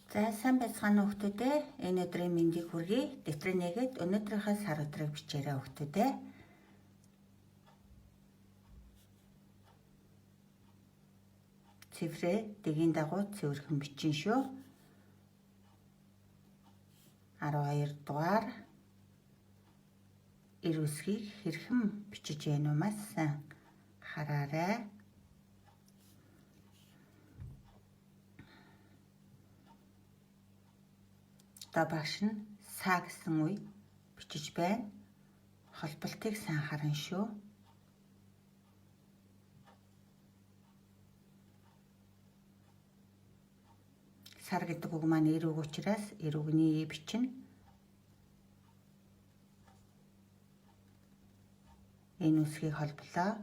За сайн байцгаана уу хүмүүстээ. Энэ өдрийн мэндийг хүргэе. Дэвтрээ нээгээд өнөөдрийнхөө сар өдрийг бичээрэй хүмүүстээ. Цифрээ дэгийн дагуу цэвэрхэн бичин шүү. 12 дугаар эр үсгийг хэрхэн бичиж яах вэ? Маш сайн хараарай. Одоо багш нь са гэсэн үе бичиж байна. Холболтыг сайн харан шүү. Сар гэдэг үг маань эр үг учраас эр үгний и бичнэ. Энэ үсгийг холболоо.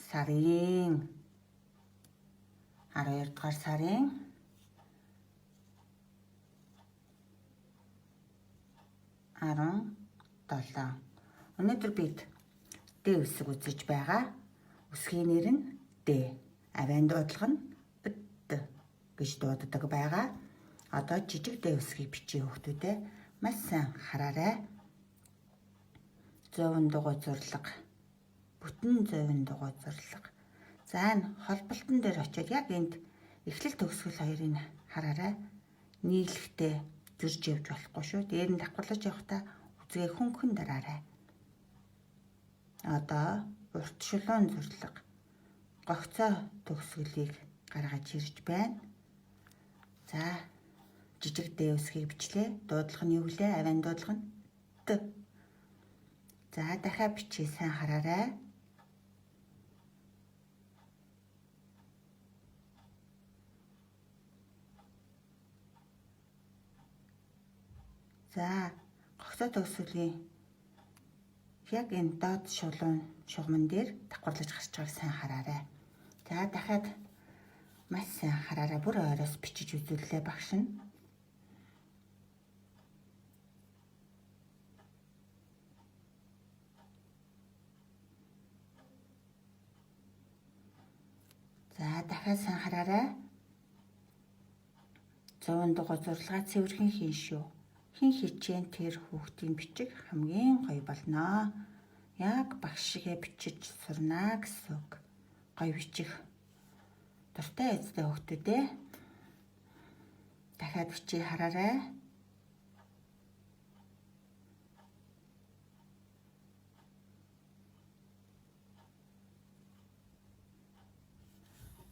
Сарын 12 дугаар сарын 17. Өнөөдөр бид Д үсэг үзэж байгаа. Үсгийн нэр нь Д. Авиан дуудлага нь Д гэж дууддаг байгаа. Одоо жижиг Д үсгийг бичиж хүүхдүүдээ маш сайн хараарай. 100 дугуй зурлага. Бүтэн 100 дугуй зурлага. За энэ холболтон дээр очиод яг энд эхлэл төгсгөл хоёрыг хараарай. Нийлэхдээ зөрж явж болохгүй шүү. Дээр нь давхарлаж явахдаа үзгээ хөнгөн дараарай. Одоо урт шулуун зурлага гогцоо төгсгөлийг гаргаж ирж байна. За жижиг Д үсгийг бичлээ. Дуудлага нь юу гэлээ? Авиан дуудлага нь Д. За дахиад бичээ, сайн хараарай. За гогцоо төгсгөлийн яг энэ доод шулуун шугамн дээр давхарлаж гарч байгааг сайн хараарай. За дахиад маш сайн хараарай. Бүр ойроос бичиж үзүүллээ багш нь. За дахиад сайн хараарай. 100 дугуй зурлага цэвэрхэн хийн шүү. Хэн хичээн тэр хүүхдийн бичиг хамгийн гоё болно. Яг багш шигээ бичиж сурнаа гэсэн үг. Гоё бичих дуртай эзтэй хүүхдүүдээ. Дахиад бичиж хараарай.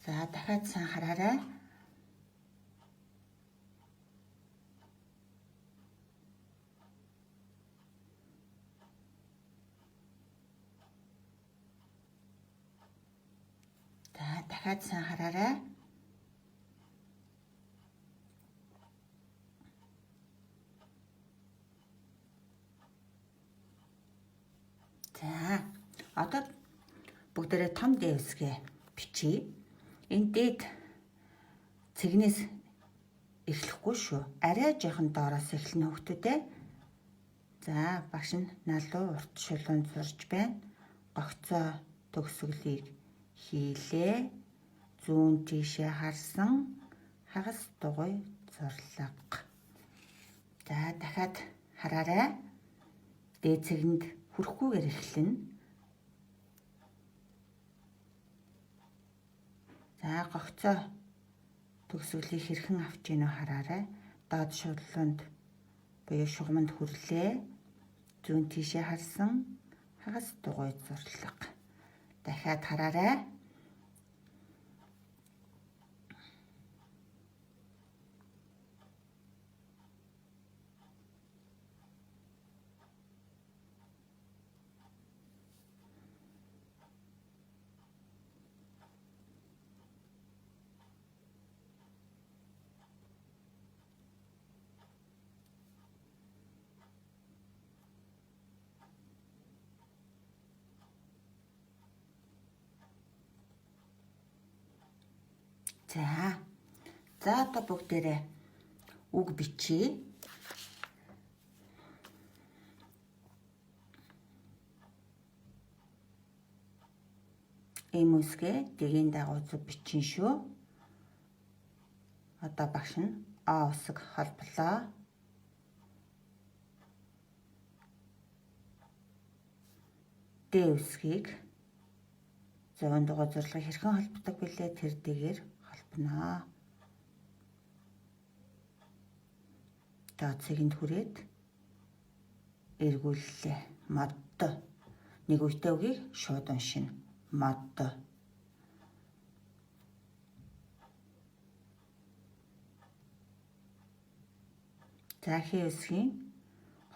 За дахиад сайн хараарай. За дахиад сайн хараарай. За одоо бүгдээрээ том Д үсгээ бичье. Энэ дээд цэгнээс эхлэхгүй шүү. Арай жоохон доороос эхлэнэ хүүхдүүдээ. За багш нь налуу урт шулуун зурж байна. Гогцоо төгсгөлийг хийлээ. Зүүн тийшээ харсан хагас дугуй зурлага. За дахиад хараарай. Дээд цэгэнд хүрэхгүйгээр эхлэнэ. За гогцоо төгсгөлийг хэрхэн авч ийнө хараарай. Доод шулуунд буюу шугамд хүрлээ. Зүүн тийшээ харсан хагас дугуй зурлага. Дахиад хараарай. За. За одоо бүгдээрээ үг бичье. Ийм үсгээ дэгийн дагуу зөв бичин шүү. Одоо багш нь А үсэг холболоо. Д үсгийг зовон дугуй зурлага хэрхэн холбодог билээ тэр дэгээр холбоно. Дооцыг нь хүрээд эргүүллээ. Мод. Нэг үетэй үгийг шууд уншина. Мод. За хээ үсгийн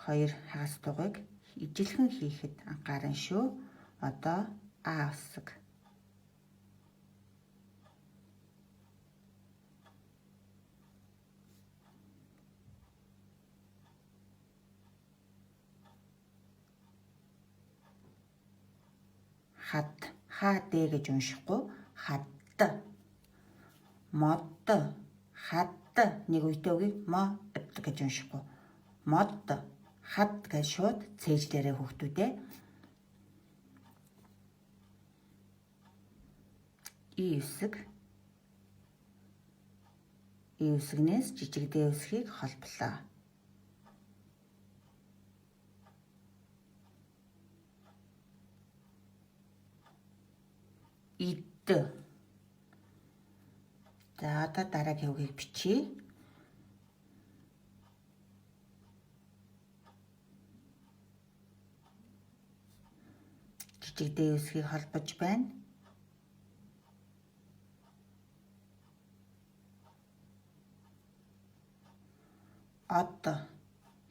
хоёр хагас дугуйг ижилхэн хийхэд анхааран шүү. Одоо А үсэг. Хад, ха д гэж уншихгүй хад. Мод, хад нэг үетэй үгийг мо гэж уншихгүй. Мод, хад гэж шууд цээжлээрээ хүүхдүүдээ. И үсэг. И үсгнээс жижиг Д үсгийг холболоо. Ид. За одоо дараагийн үгийг бичье. Жижиг Д үсгийг холбож байна. Од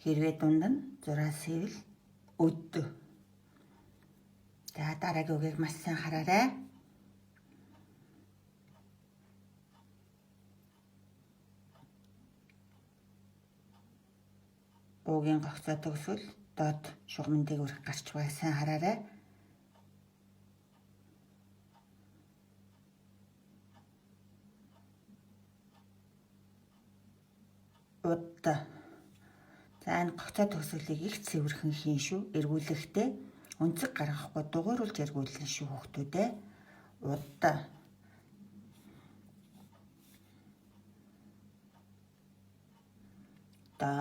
хэрвээ дунд нь зураас хэвэл өд. За дараагийн үгийг маш сайн хараарай. Уугийн гогцоо төгсгөл доод шугамн дээгүүр гарч байгаа сайн хараарай. Уд. За энэ гогцоо төгсгөлийг их цэвэрхэн хийн шүү. Эргүүлэхдээ өнцөг гаргахгүй дугуйруулж эргүүлнэ шүү хүүхдүүдээ. Уд. Да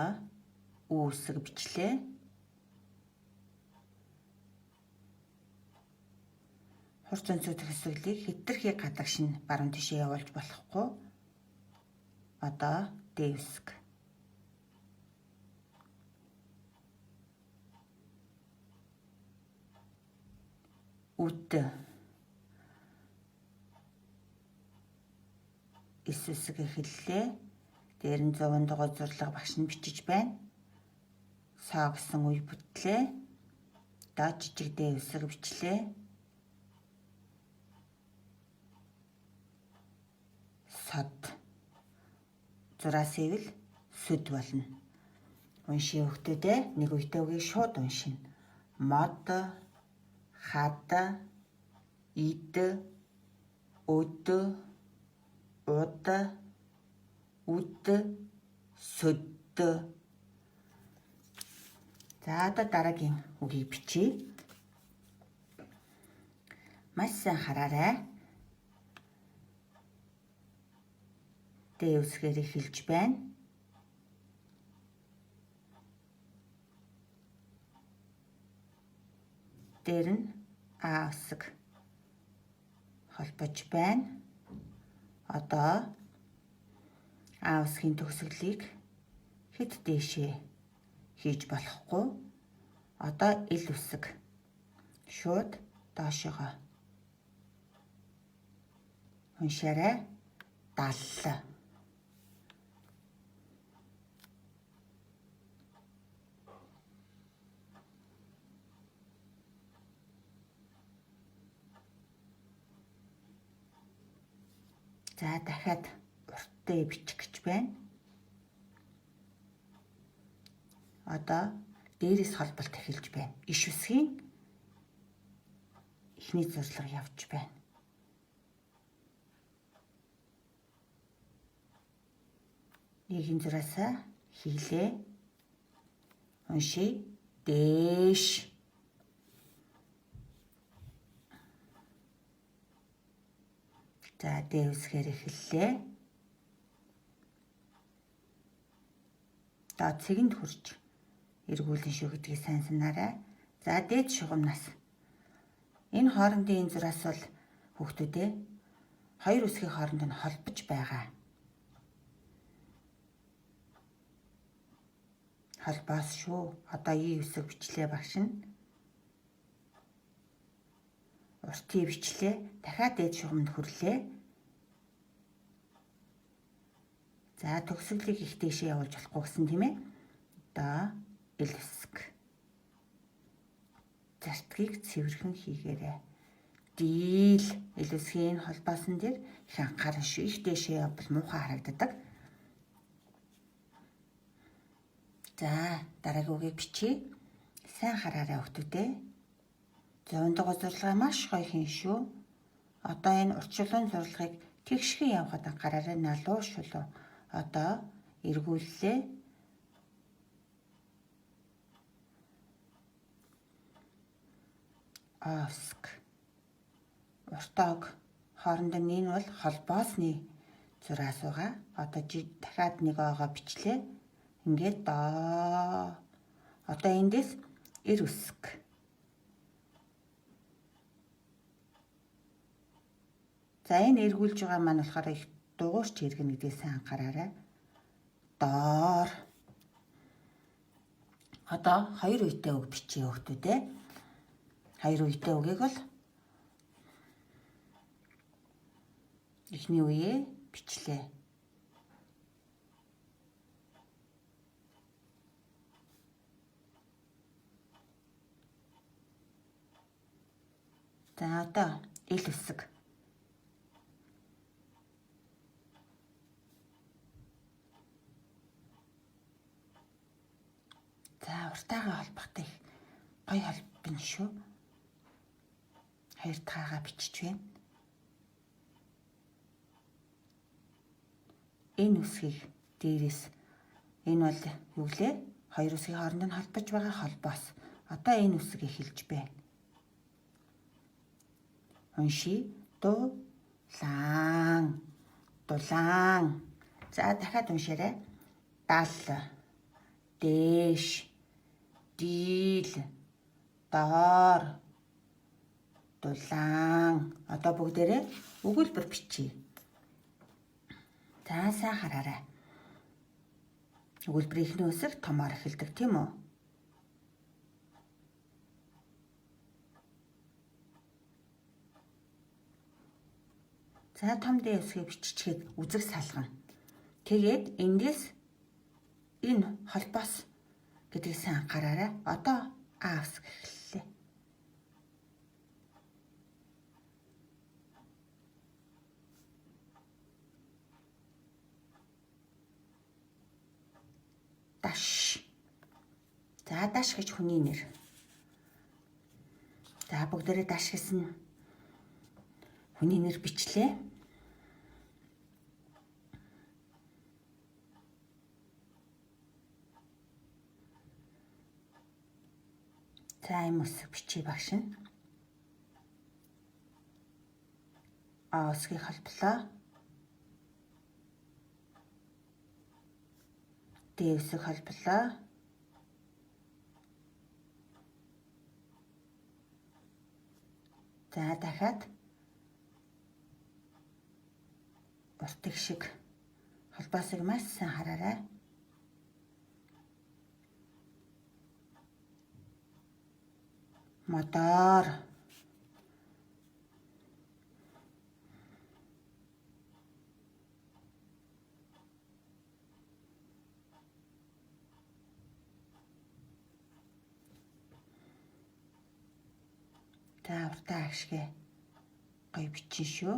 үсэг бичлээ. Хурц өнцөг төгсгөлийг хэтэрхий гадагш нь баруун тишээ явуулж болохгүй. Одоо Д үсэг. Үд. Эс үсэг эхэллээ. Дээр нь 100 дугуй зурлага багш нь бичиж байна. Соо гэсэн үе бүтлээ. Доод жижиг Д үсэг бичлээ. Сод. Зураас ивэл сүд болно. Уншийн хүүхдүүдээ нэг үетэй үгийг шууд уншина. Мод, хад, ид, өд, уд, үд, сүд. За одоо дараагийн үгийг бичье. Маш сайн хараарай. Д үсгээр эхэлж байна. Дээр нь А үсэг холбож байна. Одоо А үсгийн төгсгөлийг хэд дээшээ хийж болохгүй. Одоо Л үсэг шууд доошоогоо уншаарай. Дал. За дахиад урттай бичих гэж байна. Одоо дээрээс холболт эхэлж байна. Иш үсгийн эхний зурлага явж байна. Нийгийн зураасаа хийлээ. Уншия. Дээш. За Д үсгээр эхэллээ. Доод цэгэнд хүрч эргүүлэн шүү гэдгийг сайн санаарай. За дээд шугамнаас энэ хоорондын энэ зураас бол хүүхдүүдээ хоёр үсгийн хооронд нь холбож байгаа. Холбоос шүү. Одоо И үсэг бичлээ багш нь. Уртыг бичлээ. Дахиад дээд шугамд хүрлээ. За төгсгөлийг их дээшээ явуулж болохгүй гэсэн тийм ээ. Одоо Л үсэг. Зартгийг цэвэрхэн хийгээрэй. Дийл Л үсгийн холбоосон дээр их анхаарал шүү. Их дээшээ явбал муухай харагддаг. За дараагийн үгийг бичье. Сайн хараарай хүүхдүүдээ. 100 дугаар зурлага маш гоё хийн шүү. Одоо энэ уртчлалын зурлагыг тэгшхэн явахад анхаараарай. Налуу шулуу. Одоо эргүүллээ. Оск. Уртог хооронд нь энэ бол холбоосны зураас байгаа. Одоо дахиад нэг оогоо бичлээ. Ингээд доо. Одоо эндээс эр үсэг. За энэ эргүүлж байгаа маань болохоор их дугуурч эргэнэ гэдгийг сайн анхаараарай. Доор. Одоо хоёр үетэй үг бичье хүүхдүүдээ. Хоёр үетэй үгийг бол эхний үеэ бичлээ. За одоо эл үсэг. За уртаагаа холбохтой их гоё холбоно шүү. Хоёр дахьгаа бичиж байна. Энэ үсгийг дээрээс энэ бол юу гэлээ? Хоёр үсгийн хооронд нь холбож байгаа холбоос. Одоо энэ үсэг эхэлж байна. Уншия. Дулаан. Дулаан. За дахиад уншаарай. Дал. Дээш. Дийл. Доор. Дулаан. Одоо бүгдээрээ өгүүлбэр бичье. За сайн хараарай. Өгүүлбэрийн эхний үсэг томоор эхэлдэг тийм үү? За том D үсгийг биччихээд үзэг салгана. Тэгээд эндээс энэ холбоос гэдгийг сайн анхаараарай. Одоо А үсэг эхэллээ. Даш. За даш гэж хүний нэр. За бүгдээрээ даш гэсэн хүний нэр бичлээ. За юм үсэг бичье багш нь. А үсгийг холболоо. Д үсэг холболоо. За дахиад уртыг шиг холбоосыг маш сайн хараарай. Модоор. За уртаа агшгэ гоё бичин шүү.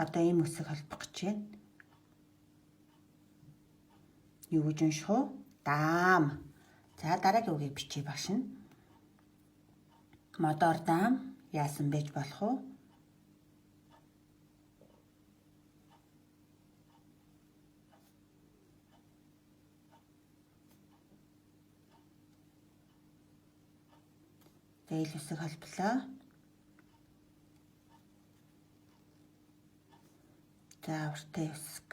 Одоо ийм үсэг холбох гэж байна. Юу гэж унших вэ? Даам. За дараагийн үгийг бичье багш нь. Модоор даам яасан байж болох вэ? Дээл үсэг холболоо. За уртай үсэг.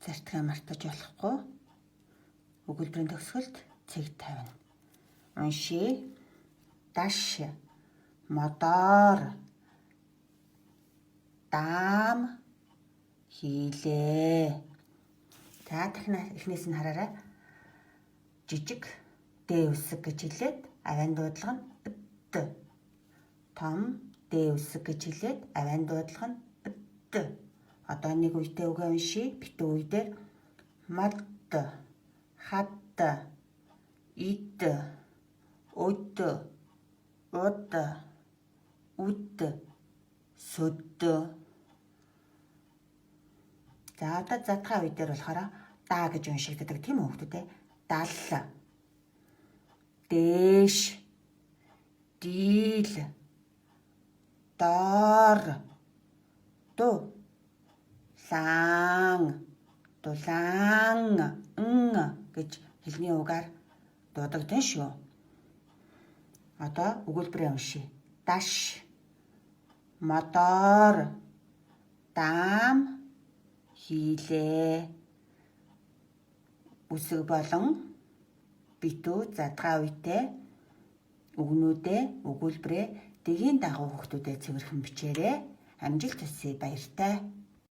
Зартгаа мартаж болохгүй. Өгүүлбэрийн төгсгөлд цэг тавина. Уншия. Даш, модоор, даам хийлээ. За дахин эхнээс нь хараарай. Жижиг Д үсэг гэж хэлээд авайн дуудлага нь д. Том Д үсэг гэж хэлээд авайн дуудлага нь д. Одоо нэг үетэй үгээ уншия. Битүү үе дээр мод, хад, ид, өд, уд, үд, сүд. За одоо задгаа үе дээр болохоор даа гэж уншигддаг тийм үү хүмүүс ээ. Дал, дээш, дийл, доор, ду, лаан, дулаан, н гэж хэлний угаар дуудагдана шүү. Одоо өгүүлбэрээ уншия. Даш, модоор, даам хийлээ. Үсэг болон битүү задгаа үетэй үгнүүдээ өгүүлбэрээ дэгийн дагуу хүүхдүүдэд цэвэрхэн бичээрэй. Амжилт хүсье, баяртай.